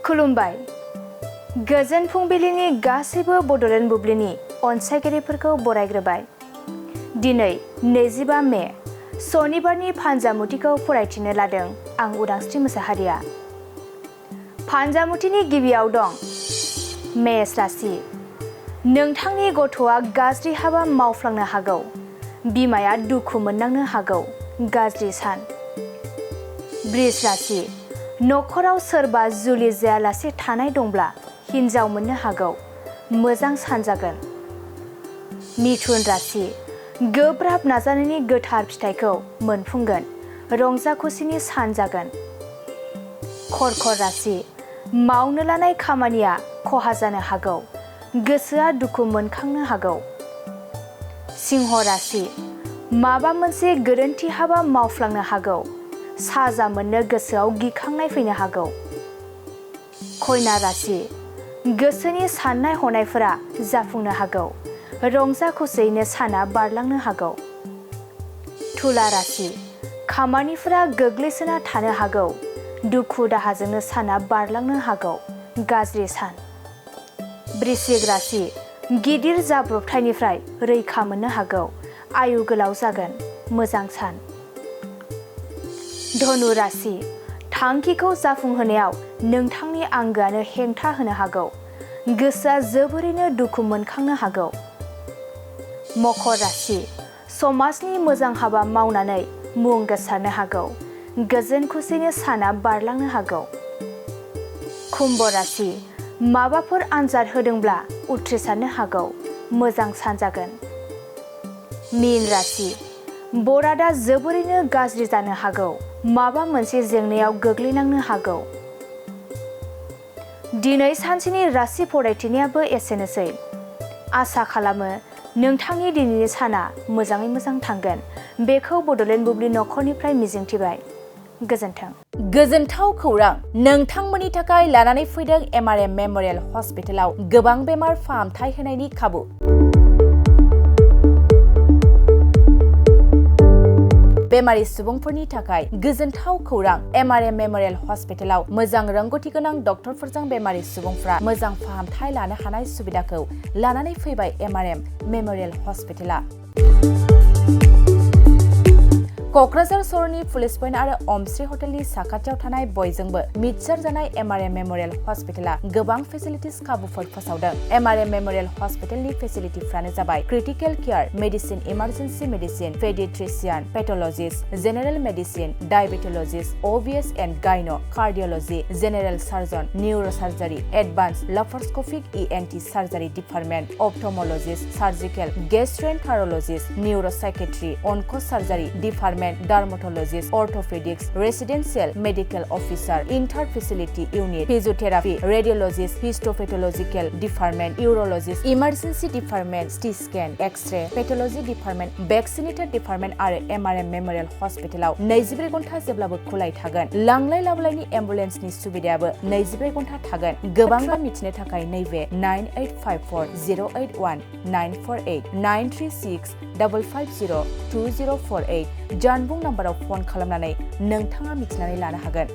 खुलुमबाय। गोजोन फुंबिलिनि गासैबो बड'लेण्ड बुब्लिनि अनसायगिरिफोरखौ बरायग्रोबाय। दिनै 25 मे सनिबारनि फानजामुथिखौ फरायथिनो लादों आं उदांस्रि मोसाहारिया। फानजामुथिनि गिबियाव दं मेष राशि। नोंथांनि गथ'आ गाज्रि हाबा मावफ्लांनो हागौ। बिमाया दुखु मोननांनो हागौ। गाज्रि सान। वृष राशि। नखराव सोरबा जुलि जायालासे थानाय दंब्ला हिन्जाव मोननो हागौ। मोजां सान जागोन। मिथुन राशि। गोब्राब नाजानायनि गोथार फिथाइखौ मोनफुंगोन। रंजा खुसिनि सान जागोन। कर्कट राशि। मावनो लानाय खामानिया खहा जानो हागौ। गोसोआ दुखु मोनखांनो हागौ। सिंह राशि। माबा मोनसे गोरोन्थि हाबा मावफ्लांनो हागौ। साजा मोननो गोसोआव गिखांनाय फैनो हागौ। कन्या राशि। गोसोनि साननाय हनायफोरा जाफुंनो हागौ। रंजा खुसियैनो साना बारलांनो हागौ। तुला राशि। खामानिफोरा गोग्लैसोना थानो हागौ। दुखु दाहाजोंनो साना बारलांनो हागौ। गाज्रि सान। वृश्चिक राशि। गिदिर जाब्रबथायनिफ्राय रैखा मोननो हागौ। आयु गोलाव जागोन। मोजां सान। धनु राशि। थांखिखौ जाफुंहोनायाव नोंथांनि आंगोआनो हेंथा होनो हागौ। गोसोआ जोबोरैनो दुखु मोनखांनो हागौ। मकर राशि। समाजनि मोजां हाबा मावनानै मुं गोसारनो हागौ। गोजोन खुसिनि साना बारलांनो हागौ। कुम्भ राशि। माबाफोर आनजाद होदोंब्ला उथ्रिसारनो हागौ। मोजां सान जागोन। मीन राशि। बरादा जोबोरैनो गाज्रि जानो हागौ। माबा मोनसे जेंनायाव गोग्लैनांनो हागौ। दिनै सानसेनि राशि फरायथिनायाबो एसेनोसै। आसा खालामो नोंथांनि दिनैनि साना मोजाङै मोजां थांगोन। बेखौ बड'लेण्ड बुब्लि नखरनिफ्राय मिजिंथिबाय। गोजोन्थों। गोजोनथाव खौरां। नोंथांमोननि थाखाय लानानै फैदों MRM मेम'रियेल हस्पिटालाव गोबां बेमार फाहामथाय होनायनि खाबु। बेमारि सुबुंफोरनि थाखाय गोजोनथाव खौरां। MRM मेम'रियेल हस्पिटालाव मोजां रोंगौथि गोनां डक्टरफोरजों बेमारि सुबुंफ्रा मोजां फाहामथाय लानो हानाय सुबिदाखौ लानानै फैबाय MRM मेम'रियेल हस्पिटाला। क'क्राझार सहरनि पुलिस पइन्ट आरो अमश्री हटेलनि साखाथियाव थानाय बयजोंबो मिथिसारजानाय MRM मेम'रियेल हस्पिटाला गोबां फेसिलिटिस खाबुफोर फोसावदों। MRM मेम'रियेल हस्पिटालनि फेसिलिटिफ्रानो जाबाय critical care, medicine, emergency medicine, paediatrician, pathologist, general medicine, diabetologist, OBS and gyno, cardiology, general surgeon, neurosurgery, advance laparoscopic ENT surgery department, ophthalmologist, surgical, gastroenterologist, neuropsychiatry, onco' surgery department, dermatologist, orthopaedics, residential medical officer, inter facility unit, physiotherapy, radiologist, histopathological department, urologist, emergency department, CT scan, X-ray, pathology department, vaccinator department आरो MRM memorial हस्पिटालाव 24 घन्टा जेब्लाबो खुलाय थागोन। लांलाय लाबोलायनि एम्बुलेन्सनि सुबिदायाबो 24 घन्टा थागोन। गोबां मिथिनो थाखाय नैबे 9854 081 948 936 550 2048 जानबुं नाम्बाराव फन खालामनानै नोंथाङा मिथिनानै लानो हागोन।